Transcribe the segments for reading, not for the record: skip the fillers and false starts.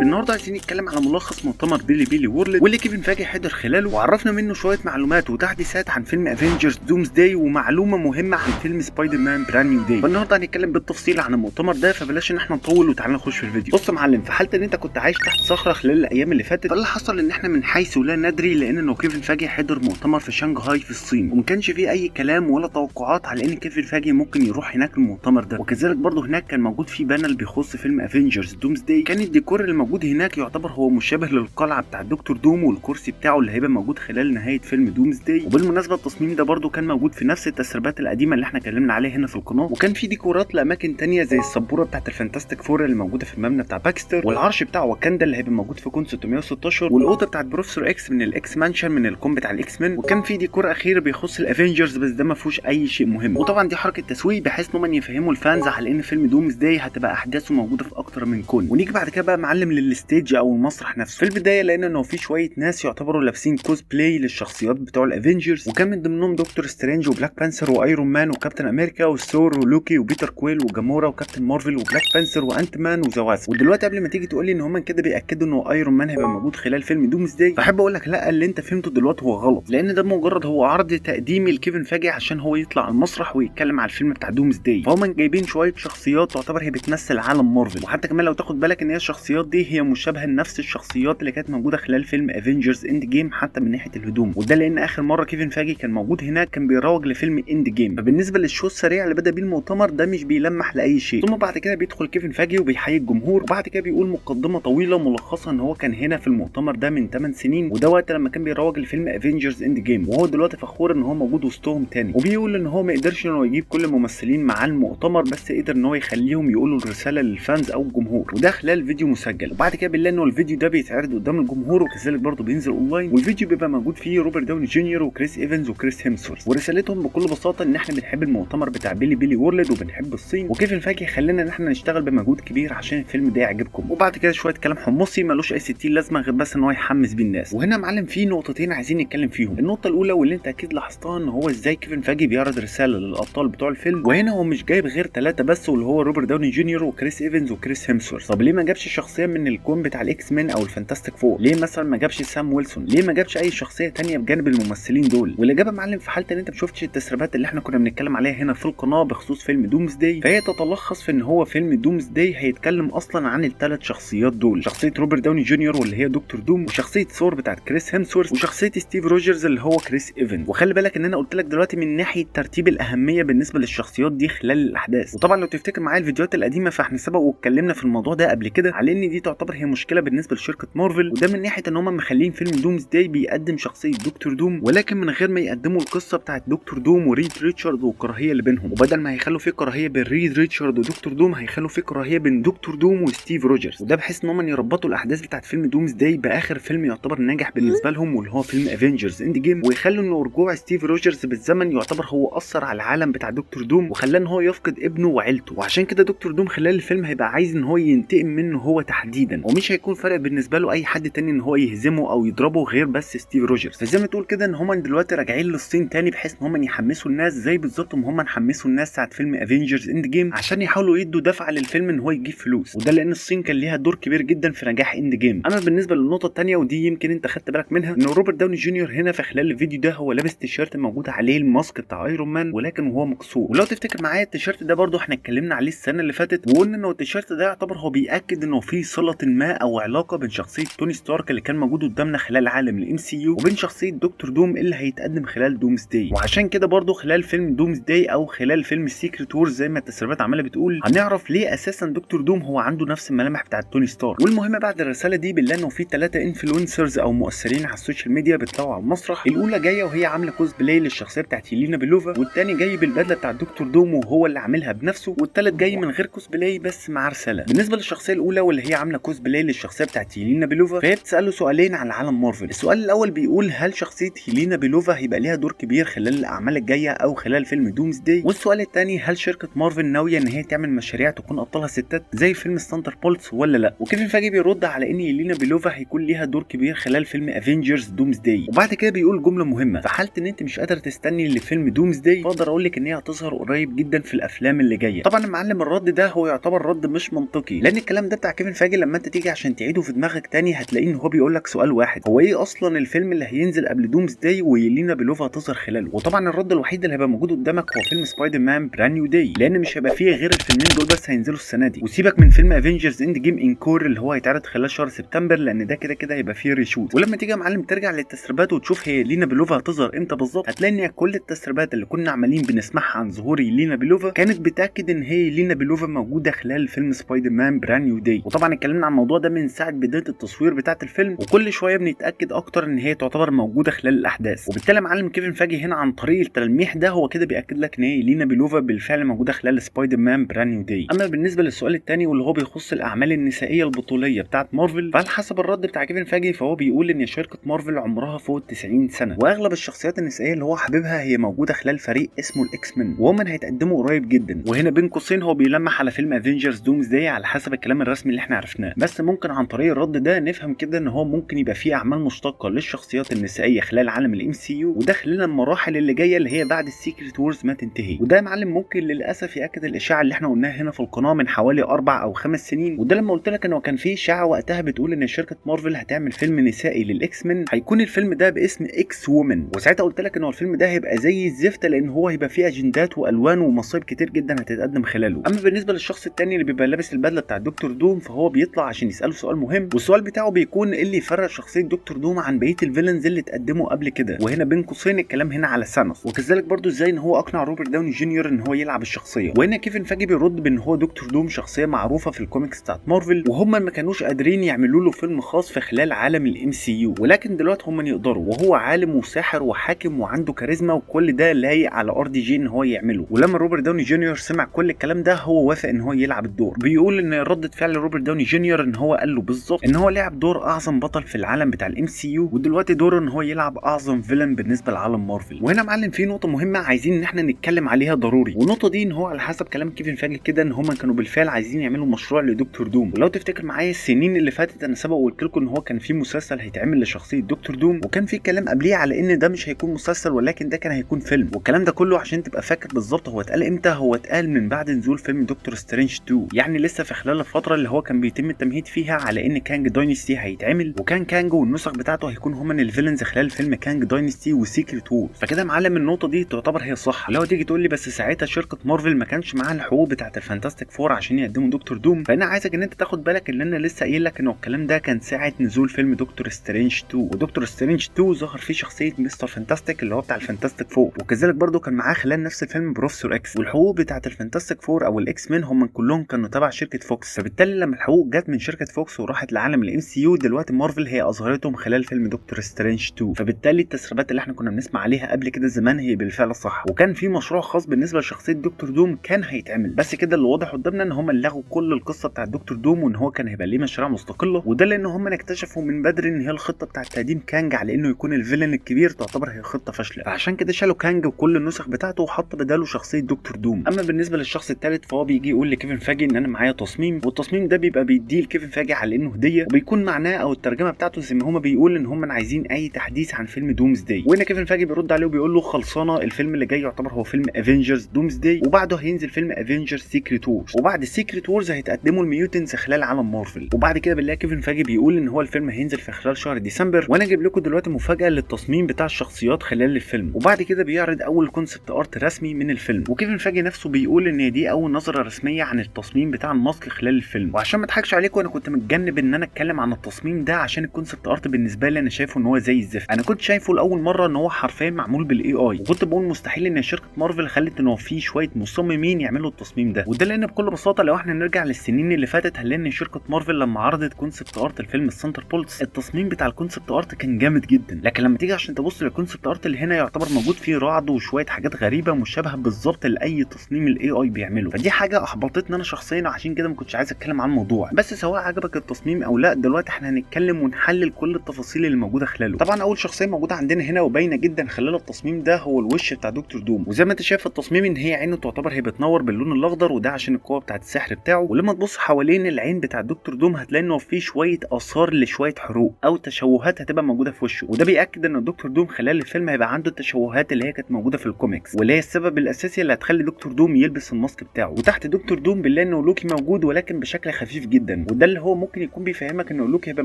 النهارده عايزين نتكلم على ملخص مؤتمر Bilibili World واللي كيفن فاجي حضر خلاله وعرفنا منه شوية معلومات وتحديثات عن فيلم Avengers Doomsday ومعلومه مهمة عن فيلم Spider-Man Brand New Day. فالنهارده هنتكلم بالتفصيل عن المؤتمر ده، فبلاش ان احنا نطول وتعالى نخش في الفيديو. بص يا معلم، في حاله ان انت كنت عايش تحت صخرة خلال الايام اللي فاتت، فاللي حصل ان احنا من حيث لا ندري لان انه كيفن فاجي حضر مؤتمر في شنغهاي في الصين، وما كانش فيه اي كلام ولا توقعات على ان كيفن فاجي ممكن يروح هناك المؤتمر ده. وكذلك برضه هناك كان موجود في panel بيخص فيلم Avengers Doomsday. كان الديكور اللي موجود هناك يعتبر هو مشابه للقلعه بتاع دكتور دوم والكرسي بتاعه اللي هيبقى موجود خلال نهاية فيلم Doomsday. وبالمناسبة التصميم ده برضه كان موجود في نفس التسريبات القديمة اللي احنا اتكلمنا عليها هنا في القناة. وكان في ديكورات لاماكن تانية زي السبوره بتاعت ال Fantastic Four اللي موجودة في المبنى بتاع باكستر، والعرش بتاع واكاندا اللي هيبقى موجود في كون 616، والاوضه بتاعت بروفيسور اكس من ال X-Mansion من الكون بتاع ال X-Men. وكان في ديكور اخير بيخص ال Avengers بس ده ما فيهوش اي شيء مهم. وطبعا دي حركة تسويق بحيث ان هم يفهموا ال fans على ان فيلم Doomsday هتبقى احداثه موجودة في اكتر من كون. ونيجي بعد كده بقى معلم لل stage او المسرح نفسه. في البداية لقينا انه في شوية ناس يعتبروا لابسين كوسبلاي للشخصيات بتوع ال Avengers، وكان من ضمنهم دكتور سترينج وبلاك بانثر وايرون مان وكابتن امريكا والثور ولوكي وبيتر كويل وجامورا وكابتن مارفل وبلاك بانثر وانت مان وذا واسب. ودلوقتي قبل ما تيجي تقول لي ان هم كده بياكدوا انه ايرون مان هيبقى موجود خلال فيلم Doomsday، فاحب اقول لك لا، اللي انت فهمته دلوقتي هو غلط، لان ده مجرد هو عرض تقديمي لكيفن فاجي عشان هو يطلع على المسرح ويتكلم على الفيلم بتاع Doomsday. فهم جايبين شوية شخصيات تعتبر هي بتمثل عالم مارفل، وحتى كمان لو تاخد بالك ان هي الشخصيات دي هي مشابهة لنفس الشخصيات اللي كانت موجودة خلال فيلم Avengers Endgame حتى من ناحية الهدوم. وده لان اخر مرة كيفن فاجي كان موجود هناك كان بيروج لفيلم Endgame. فبالنسبه لل show السريع اللي بدا بيه المؤتمر ده مش بيلمح لاي شيء. ثم بعد كده بيدخل كيفن فاجي وبيحيي الجمهور، وبعد كده بيقول مقدمه طويلة ملخصه ان هو كان هنا في المؤتمر ده من 8 سنين، وده وقت لما كان بيروج لفيلم Avengers Endgame، وهو دلوقتي فخور ان هو موجود وسطهم تاني. وبيقول ان هو ما قدرش ان هو يجيب كل الممثلين معاه المؤتمر، بس قدر ان هو يخليهم يقولوا الرسالة لل fans او الجمهور، وده خلال فيديو مسجل. وبعد كده بنلاقي انه الفيديو ده بيتعرض قدام الجمهور، وكذلك برضه بينزل اونلاين، والفيديو بيبقى موجود فيه روبرت داوني جونيور وكريس ايفنز وكريس هيمسورث. ورسالتهم بكل بساطة ان احنا بنحب المؤتمر بتاع Bilibili World وبنحب الصين، وكيفن فاجي خلينا ان احنا نشتغل بمجهود كبير عشان الفيلم ده يعجبكم. وبعد كده شوية كلام حمصي ملوش اي 60 لازمه غير بس ان هو يحمس بيه الناس. وهنا معلم فيه نقطتين عايزين نتكلم فيهم. النقطة الاولى واللي انت اكيد لاحظتها ان هو ازاي كيفن فاجي بيعرض رسالة للابطال بتوع الفيلم، وهنا هو مش جايب غير 3 بس، واللي هو روبرت داوني جونيور وكريس ايفنز وكريس هيمسورث. طب ليه ما جابش شخصية من الكون بتاع ال X-Men او ال Fantastic Four؟ ليه مثلا ما جابش سام ويلسون؟ ليه ما جابش اي شخصية تانية بجانب الممثلين دول؟ والاجابة معلم في حاله ان انت ما شفتش التسريبات اللي احنا كنا بنتكلم عليها هنا في القناة بخصوص فيلم Doomsday، فهي تتلخص في ان هو فيلم Doomsday هيتكلم اصلا عن الثلاث شخصيات دول، شخصية روبرت داوني جونيور واللي هي دكتور دوم، وشخصية ثور بتاعت كريس هيمسورث، وشخصية ستيف روجرز اللي هو كريس ايفنز. وخلي بالك ان انا قلت لك دلوقتي من ناحية ترتيب الاهمية بالنسبة للشخصيات دي خلال الاحداث. وطبعا لو تفتكر معايا الفيديوهات القديمة فاحنا سبق واتكلمنا في الموضوع ده قبل كده على ان دي تعتبر هي مشكلة بالنسبة لشركة مارفل، وده من ناحية ان هم مخلين فيلم Doomsday بيقدم شخصية دكتور دوم، ولكن من غير ما يقدموا القصة بتاعت دكتور دوم وريد ريتشارد والكراهية اللي بينهم. وبدل ما هيخلوا في كراهية بين ريد ريتشارد ودكتور دوم، هيخلوا في كراهية بين دكتور دوم وستيف روجرز، وده بحيث ان هم يربطوا الاحداث بتاعت فيلم Doomsday باخر فيلم يعتبر ناجح بالنسبة لهم واللي هو فيلم Avengers Endgame، ويخلوا ان رجوع ستيف روجرز بالزمن يعتبر هو اثر على العالم بتاع دكتور دوم وخلاه ان هو يفقد ابنه وعيلته. وعشان كده دكتور دوم خلال الفيلم هيبقى عايز ان هو ينتقم منه هو تحديدا، ومش هيكون فارق بالنسبة له اي حد تاني ان هو يهزمه او يضربه غير بس ستيف روجرز. فزي ما تقول كده ان هم دلوقتي راجعين للصين تاني بحيث ان هم يحمسوا الناس زي بالظبط ما هم حمسوا الناس ساعة فيلم Avengers Endgame، عشان يحاولوا يدوا دفعه للفيلم ان هو يجيب فلوس، وده لان الصين كان ليها دور كبير جدا في نجاح Endgame. اما بالنسبة للنقطة الثانية ودي يمكن انت خدت بالك منها، ان روبرت داوني جونيور هنا في خلال الفيديو ده هو لابس تيشيرت موجود عليه ال mask بتاع ايرون مان ولكن وهو مكسور. ولو تفتكر معايا التيشيرت ده برضو احنا اتكلمنا عليه السنة اللي فاتت، وقلنا ان التيشيرت ده يعتبر هو بياكد انه في صله ما او علاقة بين شخصية توني ستارك اللي كان موجود قدامنا خلال عالم ال MCU وبين شخصية دكتور دوم اللي هيتقدم خلال Doomsday. وعشان كده برضو خلال فيلم Doomsday او خلال فيلم Secret Wars زي ما التسريبات عماله بتقول هنعرف ليه اساسا دكتور دوم هو عنده نفس الملامح بتاعت توني ستارك. والمهم بعد الرسالة دي بالله انه في 3 influencers او مؤثرين على ال social media بيطلعوا على المسرح. الاولى جاية وهي عامله كوسبلاي للشخصية بتاعت يلينا بيلوفا، والثاني جاي بالبدله بتاعت دكتور دوم وهو اللي عاملها بنفسه، والثالث جاي من غير كوسبلاي بس مع رسالة. بالنسبة للشخصية الاولى واللي هي عامله كوسبلاي للشخصية بتاعت يلينا بيلوفا، فهي بتساله سؤالين عن عالم مارفل. السؤال الاول بيقول هل شخصية هيلينا بيلوفا هيبقى ليها دور كبير خلال الاعمال الجاية او خلال فيلم Doomsday؟ والسؤال الثاني هل شركة مارفل ناوية ان هي تعمل مشاريع تكون ابطالها ستات زي فيلم Thunderbolts ولا لا؟ وكيفن فاجي بيرد على ان يلينا بيلوفا هيكون ليها دور كبير خلال فيلم Avengers Doomsday. وبعد كده بيقول جملة مهمة، في حاله ان انت مش قادر تستني لفيلم Doomsday فاقدر اقول لك ان هي هتظهر قريب جدا في الافلام اللي جاية. طبعا يا معلم الرد ده هو يعتبر رد مش منطقي، لان الكلام ده بتاع كيفن فاجي لما لما انت تيجي عشان تعيده في دماغك تاني هتلاقيه ان هو بيقول لك سؤال واحد، هو ايه اصلا الفيلم اللي هينزل قبل Doomsday ويلينا بيلوفا هتظهر خلاله؟ وطبعا الرد الوحيد اللي هيبقى موجود قدامك هو فيلم Spider-Man Brand New Day، لان مش هيبقى فيه غير الفيلمين دول بس هينزلوا السنة دي. وسيبك من فيلم Avengers Endgame Encore اللي هو هيتعرض خلال شهر سبتمبر، لان ده كده كده هيبقى فيه reshoot. ولما تيجي يا معلم ترجع للتسريبات وتشوف هي يلينا بيلوفا هتظهر امتى بالظبط، هتلاقي ان كل التسريبات اللي كنا عمالين بنسمعها عن ظهور يلينا بيلوفا كانت بتاكد ان هي يلينا بيلوفا موجودة خلال فيلم Spider-Man Brand New Day. وطبعا اتكلمنا عن الموضوع ده من ساعة بداية التصوير بتاعه الفيلم، وكل شوية بنتاكد اكتر ان هي تعتبر موجودة خلال الاحداث. وبالتالي معلم كيفن فاجي هنا عن طريق التلميح ده هو كده بياكد لك ان هي يلينا بيلوفا بالفعل موجودة خلال Spider-Man Brand New Day. اما بالنسبة للسؤال الثاني واللي هو بيخص الاعمال النسائية البطوليه بتاعه مارفل، فعلى حسب الرد بتاع كيفن فاجي فهو بيقول ان شركة مارفل عمرها فوق 90 سنة، واغلب الشخصيات النسائية اللي هو حاببها هي موجودة خلال فريق اسمه ال X-Men، وهم هيتقدموا قريب جدا. وهنا بين قوسين هو بيلمح على فيلم Avengers Doomsday على حسب الكلام الرسمي اللي احنا عرفناه، بس ممكن عن طريق الرد ده نفهم كده ان هو ممكن يبقى فيه اعمال مشتقة للشخصيات النسائية خلال عالم ال MCU، وده خلال المراحل اللي جاية اللي هي بعد ال Secret Wars ما تنتهي. وده يا معلم ممكن للاسف ياكد الاشاعة اللي احنا قلناها هنا في القناة من حوالي 4 أو 5 سنين، وده لما قلت لك انه كان في اشاعة وقتها بتقول ان شركة مارفل هتعمل فيلم نسائي لل X-Men هيكون الفيلم ده باسم X-Women، وساعتها قلت لك ان الفيلم ده هيبقى زي الزفت لان هو هيبقى فيه اجندات والوان ومصايب كتير جدا هتتقدم خلاله. اما بالنسبة للشخص الثاني اللي بيبقى لابس البدلة بتاع دكتور دوم فهو بيطلع عشان يساله سؤال مهم، والسؤال بتاعه بيكون ايه اللي يفرق شخصية دكتور دوم عن بقية ال villains اللي اتقدموا قبل كده، وهنا بين قوسين الكلام هنا على ثانوس، وكذلك برضو ازاي ان هو اقنع روبرت داوني جونيور ان هو يلعب الشخصية. وهنا كيفن فاجي بيرد بان هو دكتور دوم شخصية معروفة في الكوميكس بتاعت مارفل، وهم ما كانوش قادرين يعملوا له فيلم خاص في خلال عالم ال MCU، ولكن دلوقتي هم يقدروا، وهو عالم وساحر وحاكم وعنده كاريزما وكل ده لايق على RDJ ان هو يعمله. ولما روبرت داوني جونيور سمع كل الكلام ده هو وافق ان هو يلعب الدور. بيقول ان ردة فعل روبرت داوني جونيور ان هو قال له بالظبط ان هو لعب دور اعظم بطل في العالم بتاع ال MCU، ودلوقتي دوره ان هو يلعب اعظم villain بالنسبة لعالم مارفل. وهنا معلم في نقطة مهمة عايزين ان احنا نتكلم عليها ضروري، والنقطة دي ان هو على حسب كلام كيفن فاجي كده ان هم كانوا بالفعل عايزين يعملوا مشروع لدكتور دوم. ولو تفتكر معايا السنين اللي فاتت انا سبق وقلت لكم ان هو كان في مسلسل هيتعمل لشخصية دكتور دوم، وكان في كلام قبليه على ان ده مش هيكون مسلسل ولكن ده كان هيكون فيلم. والكلام ده كله عشان تبقى فاكر بالظبط هو اتقال امتى، هو اتقال من بعد نزول فيلم دكتور سترينج 2، يعني لسه في خلال الفترة اللي هو كان بيتم التمهيد فيها على ان Kang Dynasty هيتعمل، وكان كانج والنسخ بتاعته هيكون هما ال villains خلال فيلم Kang Dynasty و Secret War. فكده يا معلم النقطة دي تعتبر هي صح. لو تيجي تقول لي بس ساعتها شركة مارفل ما كانش معاها الحقوق بتاعه ال Fantastic Four عشان يقدموا دكتور دوم، فانا عايزك ان انت تاخد بالك ان انا لسه قايل لك ان الكلام ده كان ساعة نزول فيلم دكتور سترينج 2، ودكتور سترينج 2 ظهر فيه شخصية مستر فانتاستيك اللي هو بتاع ال Fantastic Four، وكذلك برضو كان معاه خلال نفس الفيلم بروفيسور اكس. والحقوق بتاعه ال Fantastic Four او ال X-Men هم كلهم كانوا تبع شركة فوكس، فبالتالي لما الحقوق جت من شركة فوكس وراحت لعالم ال MCU دلوقتي مارفل هي اظهرتهم خلال فيلم دكتور سترينج 2، فبالتالي التسريبات اللي احنا كنا بنسمع عليها قبل كده زمان هي بالفعل صح. وكان في مشروع خاص بالنسبة لشخصية دكتور دوم كان هيتعمل، بس كده اللي واضح قدامنا ان هم لغوا كل القصة بتاعه دكتور دوم وان هو كان هيبقى ليه مشاريع مستقلة، وده لان هم اكتشفوا من بدري ان هي الخطة بتاعه تقديم كانج على انه يكون ال villain الكبير تعتبر هي خطه فاشلة، فعشان كده شالوا كانج وكل النسخ بتاعته وحط بداله شخصية دكتور دوم. اما بالنسبة للشخص الثالث فهو بيجي يقول لكيفن فاجي ان انا معايا تصميم، والتصميم ده بيبقى بيديه لكيفن فاجي على انه هديه، وبيكون معناه او الترجمة بتاعته زي ما هما بيقول ان هم عايزين اي تحديث عن فيلم Doomsday. وهنا كيفن فاجي بيرد عليه وبيقول له خلصانه، الفيلم اللي جاي يعتبر هو فيلم Avengers Doomsday، وبعده هينزل فيلم Avengers Secret Wars، وبعد Secret Wars هيتقدموا ال mutants خلال عالم مارفل. وبعد كده بالله كيفن فاجي بيقول ان هو الفيلم هينزل في خلال شهر ديسمبر، وانا اجيب لكم دلوقتي مفاجاة للتصميم بتاع الشخصيات خلال الفيلم. وبعد كده بيعرض اول concept art رسمي من الفيلم، وكيفن فاجي نفسه بيقول ان دي اول نظره رسمية عن التصميم بتاع ال mask خلال الفيلم. وعشان ما اضحكش عليكم انا كنت متجنب ان انا اتكلم عن التصميم ده عشان ال concept art بالنسبة لي انا شايفه ان هو زي الزفت. انا كنت شايفه لاول مرة ان هو حرفيا معمول بال AI، وكنت بقول مستحيل ان شركة مارفل خلت ان هو في شوية مصممين يعملوا التصميم ده، وده لان بكل بساطة لو احنا نرجع للسنين اللي فاتت هنلاقي ان شركة مارفل لما عرضت concept art الفيلم ال Thunderbolts التصميم بتاع ال concept art كان جامد جدا، لكن لما تيجي عشان تبص لل concept art اللي هنا يعتبر موجود فيه رعد وشوية حاجات غريبة مشابهة بالظبط لاي تصميم ال AI بيعمله. فدي حاجة احبطتني انا شخصيا، عشان كده ما كنتش عايز اتكلم عن الموضوع. بس سواء عجبك التصميم او لا دلوقتي احنا هنتكلم ونحلل كل التفاصيل اللي موجودة خلاله. طبعا اول شخصية موجودة عندنا هنا وباينه جدا خلال التصميم ده هو الوش بتاع دكتور دوم، وزي ما انت شايف التصميم ان هي عينه تعتبر هي بتنور باللون الاخضر، وده عشان القوة بتاعه السحر بتاعه. ولما تبص حوالين العين بتاع دكتور دوم هتلاقي انه في شوية اثار لشويه حروق او تشوهات هتبقى موجودة في وشه، وده بياكد ان دكتور دوم خلال الفيلم هيبقى عنده التشوهات اللي هي كانت موجودة في الكوميكس، واللي هي السبب الاساسي اللي هتخلي دكتور دوم يلبس ال mask بتاعه. وتحت دكتور دوم بنلاقي انه لوكي موجود ولكن بشكل خفيف جدا، جدا، وده اللي هو ممكن يكون بيفهمك ان لوكي هيبقى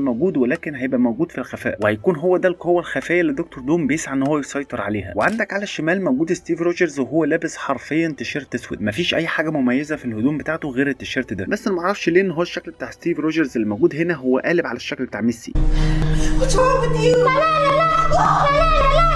موجود، ولكن هيبقى موجود في الخفاء، وهيكون هو ده القوة الخفية اللي دكتور دوم بيسعى ان هو يسيطر عليها. وعندك على الشمال موجود ستيف روجرز وهو لابس حرفيا تيشيرت اسود، مفيش اي حاجة مميزة في الهدوم بتاعته غير التيشيرت ده، بس انا معرفش ليه ان هو الشكل بتاع ستيف روجرز اللي موجود هنا هو قالب على الشكل بتاع ميسي. What's wrong with you? لا لا لا لا لا لا لا.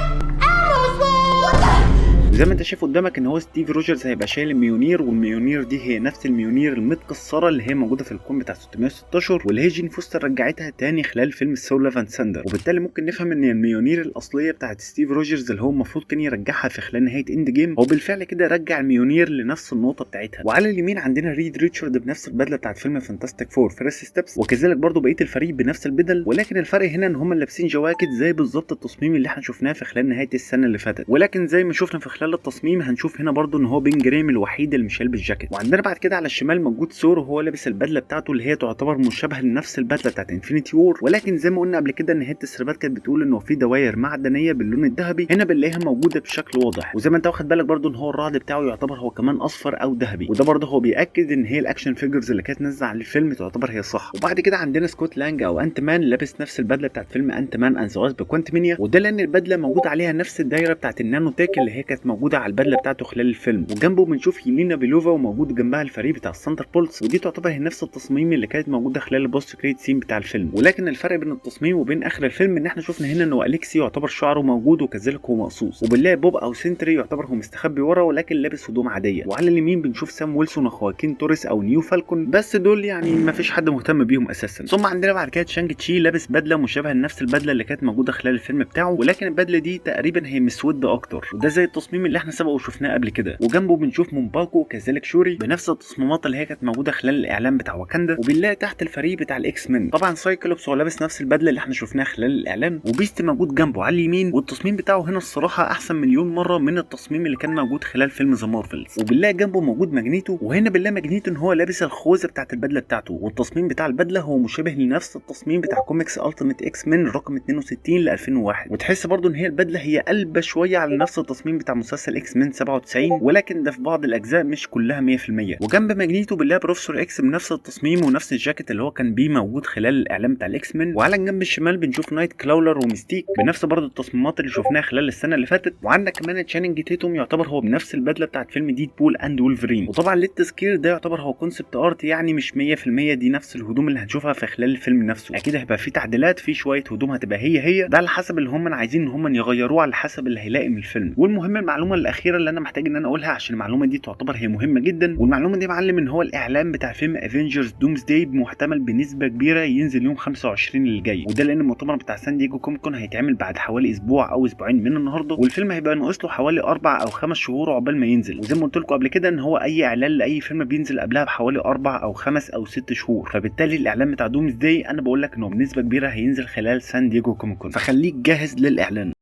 وزي ما انت شايف قدامك ان هو ستيف روجرز هيبقى شايل الميونير، والميونير دي هي نفس الميونير المتكسره اللي هي موجودة في الكون بتاع 616، واللي هي جين فوستر رجعتها تاني خلال فيلم Thor Love and Thunder. وبالتالي ممكن نفهم ان الميونير الاصلية بتاعت ستيف روجرز اللي هو المفروض كان يرجعها في خلال نهاية Endgame، هو بالفعل كده رجع الميونير لنفس النقطة بتاعتها. وعلى اليمين عندنا ريد ريتشارد بنفس البدلة بتاعت فيلم Fantastic Four First Steps، وكذلك برضو بقية الفريق بنفس البدل، ولكن الفرق هنا ان هم لابسين جواكت زي بالظبط التصميم اللي احنا شفناه في خلال نهاية السنة اللي فاتت. ولكن زي ما شفنا في خلال التصميم هنشوف هنا برضو ان هو بين جريم الوحيد اللي مش هيلبس جاكيت. وعندنا بعد كده على الشمال موجود ثور وهو لابس البدلة بتاعته اللي هي تعتبر مشابهة لنفس البدلة بتاعت Infinity War، ولكن زي ما قلنا قبل كده ان هي التسريبات كانت بتقول انه في دواير معدنية باللون الذهبي، هنا بنلاقيها موجودة بشكل واضح. وزي ما انت واخد بالك برضو ان هو الرعد بتاعه يعتبر هو كمان اصفر او ذهبي، وده برضو هو بياكد ان هي ال action figures اللي كانت نازله على الفيلم تعتبر هي صح. وبعد كده عندنا سكوت لانج او انت مان لابس نفس البدلة بتاعت فيلم Ant-Man and the Wasp Quantumania، وده لان البدلة موجود عليها نفس الدايرة بتاعت النانو تيك اللي هي كانت موجودة على البدلة بتاعته خلال الفيلم. وجنبه بنشوف يلينا بيلوفا وموجود جنبها الفريق بتاع ال Thunderbolts، ودي تعتبر هي نفس التصميم اللي كانت موجودة خلال ال post credit scene بتاع الفيلم. ولكن الفرق بين التصميم وبين اخر الفيلم ان احنا شفنا هنا انه اليكسي يعتبر شعره موجود وكذلك هو مقصوص، وبنلاقي بوب او سنتري يعتبر هو مستخبي ورا ولكن لابس هدوم عادية. وعلى اليمين بنشوف سام ويلسون وخواكين توريس او New Falcon، بس دول يعني ما فيش حد مهتم بيهم اساسا. ثم عندنا بعد كده تشانج تشي لابس بدله مشابهة لنفس البدلة اللي كانت موجودة خلال الفيلم بتاعه، ولكن البدلة دي تقريبا هي مسودة اكتر، وده زي التصميم اللي احنا سبق وشفناه قبل كده. وجنبه بنشوف مومباكو وكذلك شوري بنفس التصميمات اللي هي كانت موجودة خلال الاعلان بتاع واكاندا. وبنلاقي تحت الفريق بتاع ال X-Men طبعا سايكلوبس هو لابس نفس البدلة اللي احنا شفناها خلال الاعلان، وبيست موجود جنبه على اليمين، والتصميم بتاعه هنا الصراحة احسن مليون مرة من التصميم اللي كان موجود خلال فيلم The Marvels. وبنلاقي جنبه موجود ماجنيتو، وهنا بنلاقي ماجنيتو ان هو لابس الخوذه بتاعت البدلة بتاعته، والتصميم بتاع البدلة هو مشابه لنفس التصميم بتاع comics Ultimate X-Men رقم 62 ل 2001. وتحس برضو ان هي البدلة هي قلبه شوية على نفس التصميم بتاع مسلسل X-Men 97، ولكن ده في بعض الاجزاء مش كلها 100%. وجنب ماجنيتو بنلاقي بروفيسور اكس بنفس التصميم ونفس الجاكيت اللي هو كان بيه موجود خلال الاعلان بتاع ال X-Men. وعلى الجنب الشمال بنشوف نايت كلاولر وميستيك بنفس برضو التصميمات اللي شفناها خلال السنة اللي فاتت. وعندك كمان تشانينج تيتوم يعتبر هو بنفس البدلة بتاعت فيلم Deadpool and Wolverine. وطبعا للتذكير ده يعتبر هو concept art، يعني مش 100% دي نفس الهدوم اللي هنشوفها في خلال الفيلم نفسه، اكيد هيبقى في تعديلات، في شوية هدوم هتبقى هي هي، ده على حسب اللي هم عايزين ان هم يغيروه على حسب اللي هيلائم الفيلم. والمهم المعلومة الاخيرة اللي انا محتاج ان انا اقولها عشان المعلومة دي تعتبر هي مهمة جدا، والمعلومه دي يا معلم ان هو الاعلان بتاع فيلم Avengers Doomsday محتمل بنسبة كبيرة ينزل يوم 25 اللي جاي، وده لان المؤتمر بتاع سان دييجو Comic Con هيتعمل بعد حوالي اسبوع او اسبوعين من النهارده، والفيلم هيبقى ناقص له حوالي 4 او 5 شهور عقبال ما ينزل. وزي ما قلت لكم قبل كده ان هو اي اعلان لاي فيلم بينزل قبلها بحوالي 4 او 5 او 6 شهور، فبالتالي الاعلان بتاع Doomsday انا بقول لك انه بنسبة كبيرة هينزل خلال سان دييجو Comic Con، فخليك جاهز للاعلان.